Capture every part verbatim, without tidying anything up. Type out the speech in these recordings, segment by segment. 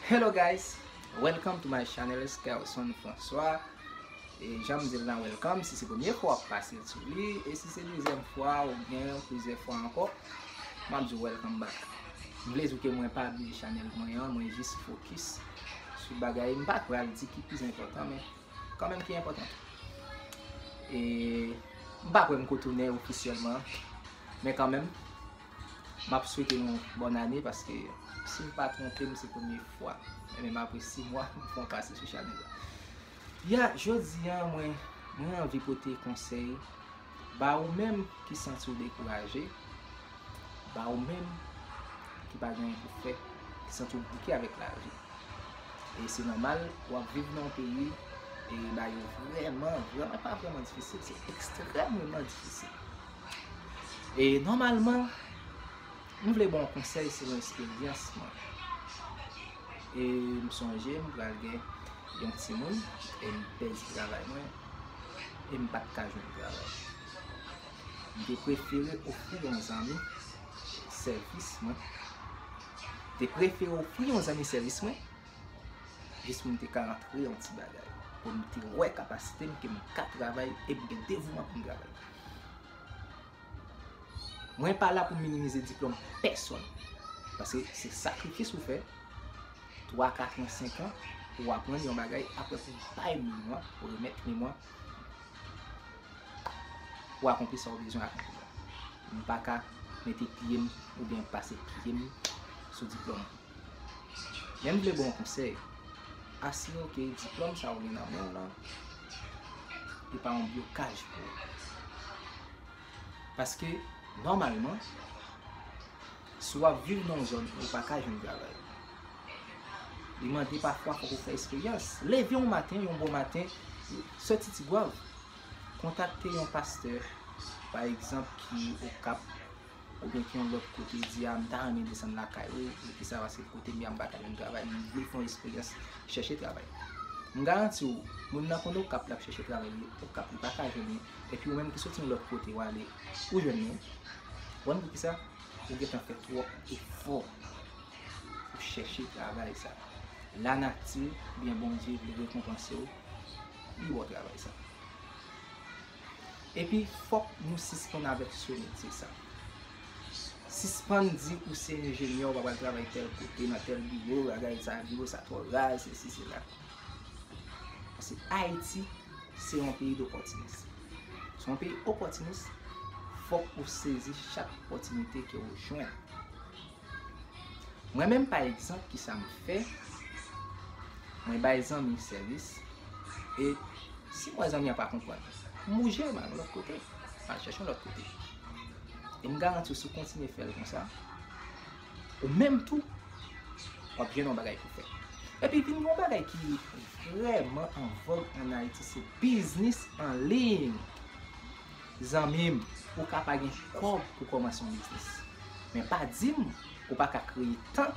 Hello guys, welcome to my channel, Skelson François. E jan m di l lan, welcome si se premye fwa w ap pase sou li, e si se dezyèm fwa oubyen plizyè fwa ankò, m ap di w welcome back. M vle di w ke mwen pa bliye chanèl mwen an, mwen jis fokis sou bagay, m pa pral di ki pi enpòtan, men kanmenm ki enpòtan tou. E m pa kwè m ko tounen ofisyèlman, men kanmenm, m ap swete nou bòn ane paske si m pa twonpe m, se premye fwa. Ebyen, apre sis mwa, m fè yon pase sou chanèl la. Ya, jodi a, mwen, mwen anvi pote konsèy ba ou menm ki santi w dekouraje, ba ou menm ki pa gen anyen pou fè, ki santi w bouke avèk lavi. E se nòmal, w ap viv nan yon peyi, e bagay yo vrèman, vrèman, pa vrèman difisil, se ekstrèmeman difisil. E nòmalman, m vle ba w yon konsèy selon eksperyans mwen. E m sonje m pral gen yon timoun, e m pèdi travay mwen, e m pa t ka jwenn travay. M te prefere ofri yon zanmi sèvis mwen. Te prefere ofri yon zanmi sèvis mwen, jis pou m te ka antre yon ti bagay. Pou m te wè kapasite m, ke m ka travay e m gen devouman pou m travay. Mwen pa la pou m minimize diplòm pèsonn. Paske se sakrifis ou fè, twa, kat an, senk an, pou w aprann yon bagay, apre pou w bay memwa, pou remèt memwa, pou w akonpli sa w bezwen akonpli a. M pa ka mete pye m oubyen pase pye m sou diplòm ou. Men m vle ba w yon konsèy. Asire w ke diplòm sa w gen nan men w lan, li pa yon blokaj pou ou. Paske, nòmalman, si w ap viv nan yon zòn ou pa ka jwenn travay, li mande pafwa fòk ou fè eksperyans. Leve yon maten, yon bon maten, soti Tigwav, kontakte yon pastè, pa egzanp, ki Okap, oubyen ki yon lòt kote, di, "A, m ta renmen desann lakay ou, poukisa? Paske kote m ye a, m pa ka jwenn travay, m vle fè yon eksperyans chèche travay." M garanti w, moun nan konn Okap, l ap chèche travay, li Okap, li pa ka jwenn li. Epi ou menm ki soti yon lòt kote, w ale, ou jwenn li. Ou konn poukisa? Ou gentan fè twòp efò pou chèche travay sa. Lanati, oubyen Bondye vle rekonpanse w, li ba w travay sa. Epi, fòk nou sispann avèk sou metye sa. Sispann di ou se enjenyè, ou pa pral travay tèl kote, nan tèl biwo, bagay sa, biwo sa twò raz, sesi, sela. Paske Ayiti, se yon peyi dopòtinis. Se yon peyi opòtinis, fòk ou sezi chak opòtinite ke ou jwenn. Mwen menm, pa egzanp, kisa m fè? Mwen bay zanmi sèvis, e si m wè zanmi an pa konprann, m bouje, m al yon lòt kote, m al chèche yon lòt kote. E m garanti w, si w kontinye fè l konsa, ou menm tou, w ap jwenn yon bagay pou fè. Epi vin yon bagay ki vrèman an vòg ann Ayiti, se biznis an liy. Zanmi m, ou ka pa gen kòb pou kòmanse yon biznis. Men pa di m ou pa ka kreye tan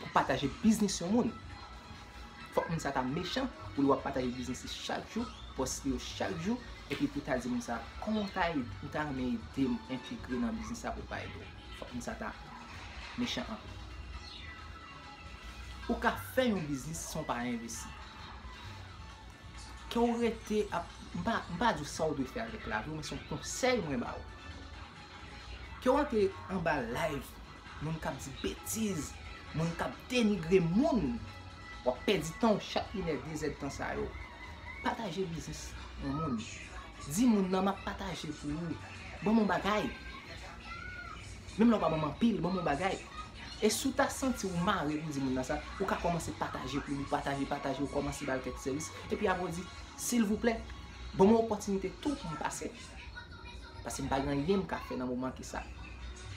pou pataje biznis yon moun. Fòk moun sa ta mechan pou li w ap pataje biznis li chak jou, poste yo chak jou, epi pou ta di moun sa, "Kòman w ta ed-, ou ta renmen ede m entegre nan biznis sa pou pa ede w?" Fòk moun sa ta mechan anpil. Ou ka fè yon biznis san w pa envesti. Ke w rete ap, m pa, m pa di w sa w dwe fè avèk lavi w, men se yon konsèy mwen ba w. Ke w antre anba live moun k ap di betiz, moun k ap denigre moun, w ap pèdi tan w chak inè, dezèdtan sa yo. Pataje biznis yon moun. Di moun nan, "M ap pataje pou ou. Ban m yon bagay." Menm lè w pa ban m anpil, ban m yon bagay. E si w ta santi w mare pou di moun nan sa, ou ka kòmanse pataje pou li, pataje, pataje, ou kòmanse ba l kèk sèvis. Epi apre w di, "Silvouplè, ban m yon opòtinite tou pou m pase." Paske m pa gen anyen m ka fè nan moman ki sa.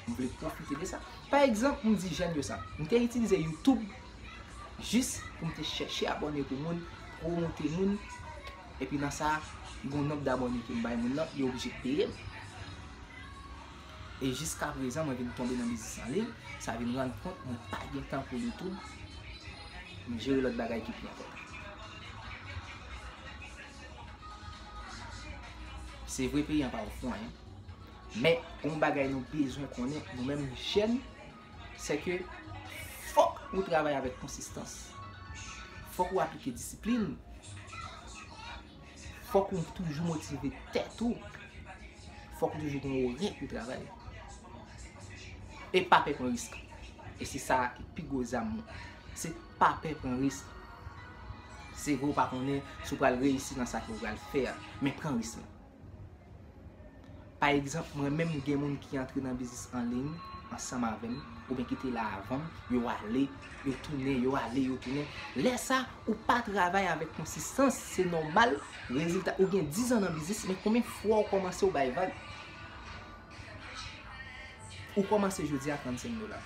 M vle pwofite de sa. Pa egzanp, m di jèn yo sa. M te itilize YouTube jis pou m te chèche abòne pou moun, pwomote moun. Epi nan sa, gen yon nonb dabòne ke m bay moun nan, yo oblije peye m. E jiskaprezan, mwen vin tonbe nan biznis an liy, sa vin rann kont mwen pa gen tan pou YouTube. M jere lòt bagay ki pi enpòtan. Se vre, peyi an pa ofri anyen. Men, yon bagay nou bezwen konnen, nou menm jèn, se ke fòk Ou travay avèk konsistans. Fòk ou aplike disiplin. Fòk ou toujou motive tèt ou. Fòk ou toujou gen orè pou travay. E pa pè pran risk. E se sa ki pi gwo zam ou. Se pa pè pran risk. Se vre ou pa konnen si w pral reyisi nan sa ke w pral fè a, men pran risk la. Pa egzanp, mwen menm gen moun ki antre nan biznis an liy ansanm avè m, oubyen ki te la avan m, yo ale, yo tounen, yo ale, yo tounen. Lè sa, ou pa travay avèk konsistans, se nòmal, rezilta, ou gen diz an nan biznis, men konbyen fwa ou kòmanse ou bay vag? Ou kòmanse jodi a trannsenk dola.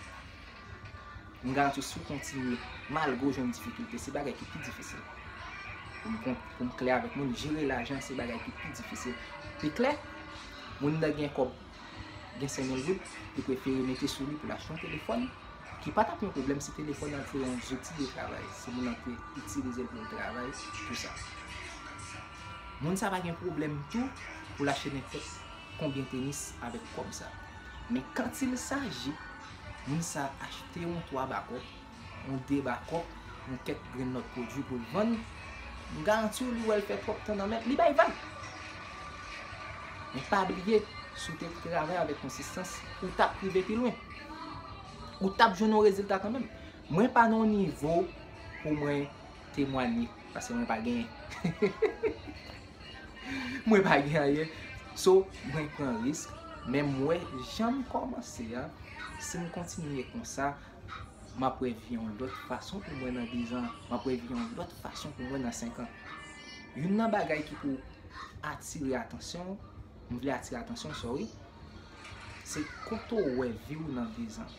M garanti w, si w kontinye, malgre w jwenn difikilte, se bagay ki pi difisil. Pou m kon-, pou m klè avèk moun, jere lajan se bagay ki pi difisil. Pi klè, moun nan gen kòb, gen senk mil goud, li prefere mete sou li pou l achte yon telefòn, ki pa t ap yon pwoblèm si telefòn nan te yon zouti de travay, si moun nan te itilize l pou l travay, tou sa. Moun sa pa gen pwoblèm tou pou l achte nenpòt konbyen tenis avèk kòb sa. Men kantil saji, moun sa achte yon twa bakòp, yon de bakòp, yon kèk grenn lòt pwodui pou l vann, m garanti w, li wè l fè twòp tan nan men l, li bay vag. Men pa bliye, si w te travay avèk konsistans, ou t ap rive pi lwen. Ou t ap jwenn yon rezilta kanmenm. Mwen pa nan yon nivo pou mwen temwanye, paske mwen pa genyen. Mwen pa gen anyen. So, mwen pran risk, men m wè jan m kòmanse a, si m kontinye konsa, m ap wè vi yon lòt fason pou mwen nan de zan, m ap wè vi yon lòt fason pou mwen nan senk an. Youn nan bagay ki pou atire atansyon, m vle atire atansyon, sorry, se kote w wè vi w nan de zan,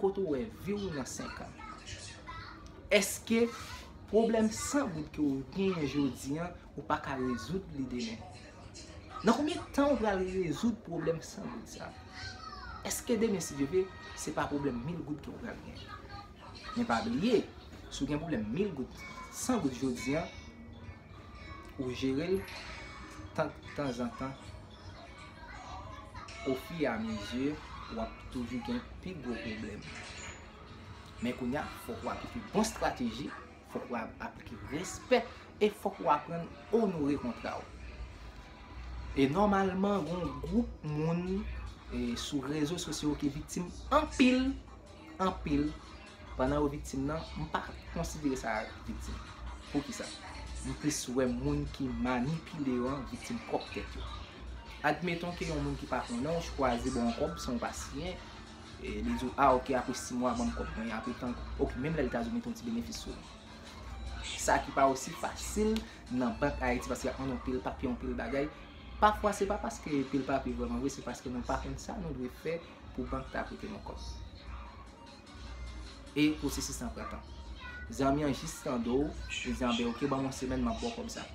kote w wè vi w nan senk an. Èske pwoblèm san goud ke w genyen jodi an, ou pa ka rezoud li demen? Nan konbyen tan ou pral rezoud pwoblèm san goud sa? Èske demen, si Dye vle, se pa pwoblèm mil goud ke ou pral genyen? Men pa bliye, si w gen pwoblèm mil goud, san goud jodi an, ou jere l tan, tanzantan, ofiramezi, w ap toujou gen pi gwo pwoblèm. Men kounye a, fòk w aplike bon estrateji, fòk w ap-, aplike respè, e fòk w aprann onore kontra w. E nòmalman, gen yon gwoup moun, e, sou rezo sosyo ki viktim anpil, anpil. Pandan yo viktim nan, m pa konsidere sa viktim. Poukisa? M plis wè moun ki manipile yo an viktim pwòp tèt yo. Admeton ke yon moun ki pa konnen w chwazi ba w yon kòb san w pa siyen, e li di w, "A, oke, apre sis mwa, ban m kòb mwen." Apre tan, oke, menm lè l ta di w mete yon ti benefis sou li. Sa ki pa osi fasil nan Bank Ayiti, paske y ap mande yon pil papye, yon pil bagay. Pafwa, se pa paske pil papye vrèman vre, se paske nou pa konn sa nou dwe fè pou bank ta prete nou kòb. E pwosesis lan pran tan. Zanmi an jis tande w, li di, "Anben, oke, ban m yon semèn, m ap ba w kòb sa."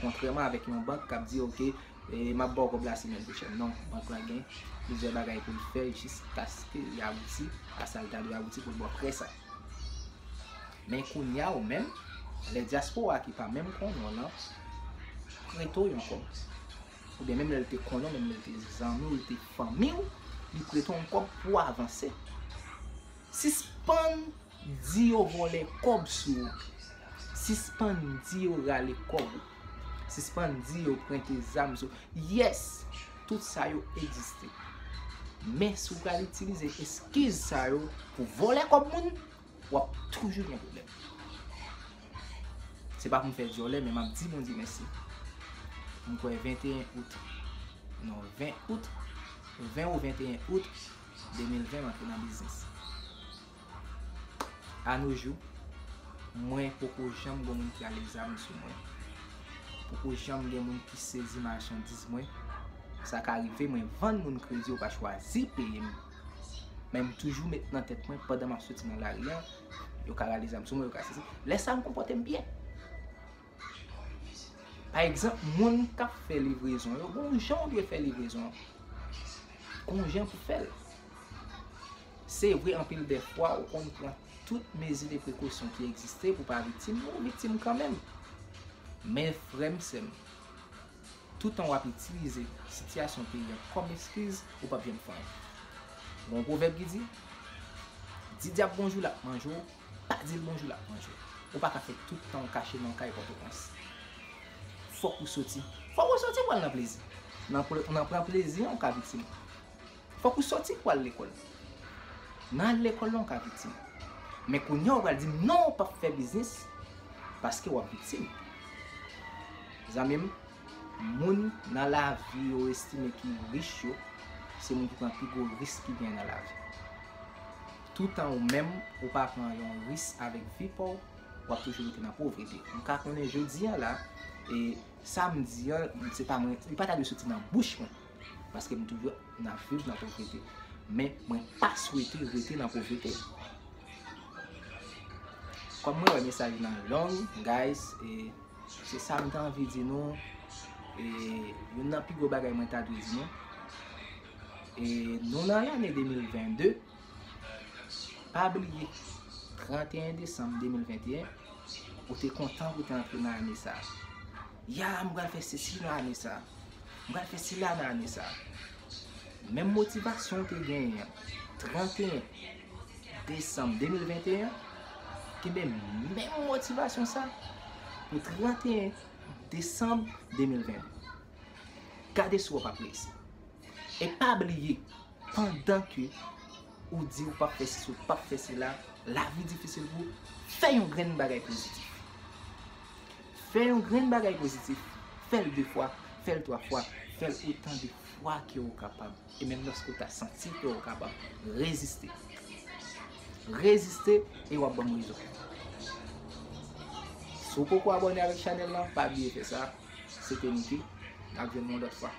Kontrèman avèk yon bank k ap di, "Oke, e, m ap ba w kòb la semèn pwochèn." Non, bank lan gen plizyè bagay pou l fè jiskaske li abouti a sa l ta dwe abouti pou l ba w prè sa. Men kounye a, ou menm, lè dyaspora ki pa menm konnen w lan prete w yon kòb, oubyen menm lè l te konnen w, menm lè l te zanmi w, l te fanmi w, li prete w yon kòb pou w avanse. Sispann di yo vòlè kòb sou ou. Sispann di yo rale kòb ou. Sispann di yo prente zam sou. Yes, tout sa yo egziste. Men si w pral itilize eskiz sa yo pou vòlè kòb moun, w ap toujou gen pwoblèm. Se pa pou m fè dyòlè, men m ap di Bondye mèsi. M kwè venteyen out, non, ven out, ven ou venteyen out de mil ven, m antre nan biznis. Anojou, mwen poko janm gen moun ki rale zam sou mwen. Poko janm gen moun ki sezi machandiz mwen. Sa ka rive, mwen vann moun kredi, yo pa chwazi peye m. Men m toujou met nan tèt mwen, pandan m ap soti nan lari a, yo ka rale zam sou mwen, yo ka sezi. Lè sa a, m konpòte m byen. Pa egzanp, moun k ap fè livrezon yo, gen yon jan w dwe fè livrezon an. Gen yon jan pou fè l. Se vre, anpil dè fwa, ou konn pran tout mezi de prekosyon ki egziste pou pa viktim, men ou viktim kanmenm. Men frè m, sè m, toutan w ap itilize sitiyasyon peyi a kòm eskiz, ou p ap janm fè anyen. Gen yon pwovèb ki di, di dyab bonjou, l ap manje w, pa di l bonjou, l ap pran jou. Ou pa ka fè tout tan w kache nan kay Pòtoprens. Fòk ou soti. Fòk ou soti pou al nan plezi. Nan pl-, nan pran plezi an, ou ka viktim. Fòk ou soti pou al lekòl. Nan al lekòl la, ou ka viktim. Men kounye a, ou pral di m non, ou p ap fè biznis paske w ap viktim. Zanmi m, moun nan lavi yo estime ki rich yo, se moun ki pran pi gwo risk ki gen nan lavi. Toutan ou menm, ou pa pran yon risk avèk vi pa w, w ap toujou rete nan povrete. M ka konnen jodi a la, e sa m di an, se pa mwen, li pa ta dwe soti nan bouch mwen. Paske m toujou nan viv nan povrete. Men mwen pa swete rete nan povrete. Kòm mwen wè mesaj lan long, guys, e se sa m te anvi di nou. E youn nan pi gwo bagay mwen ta dwe di nou. E nou nan lane de mil vennde, pa bliye, trannteyen desanm de mil vennteyen, ou te kontan pou te antre nan ane sa a. Ya, m pral fè sesi nan ane sa a. M pral fè sila nan ane sa a. Menm motivasyon w te genyen an, trannteyen desanm de mil vennteyen, kenbe menm motivasyon sa pou trannteyen desanm de mil vennde. Gade si w ap reyisi. E pa bliye, pandan ke ou di ou p ap fè sesi, ou p ap fè sela, lavi difisil pou ou, fè yon grenn bagay pozitif. Fè yon grenn bagay pozitif. Fè l de fwa, fè l twa fwa, fè l otan de fwa ke ou kapab. E menm lòske ou ta santi ke ou kapab, reziste. Reziste e w ap ban m rezon. Si w poko abòne avèk chanèl lan, pa bliye fè sa. Se te Nicky. N ap jwenn yon lòt fwa.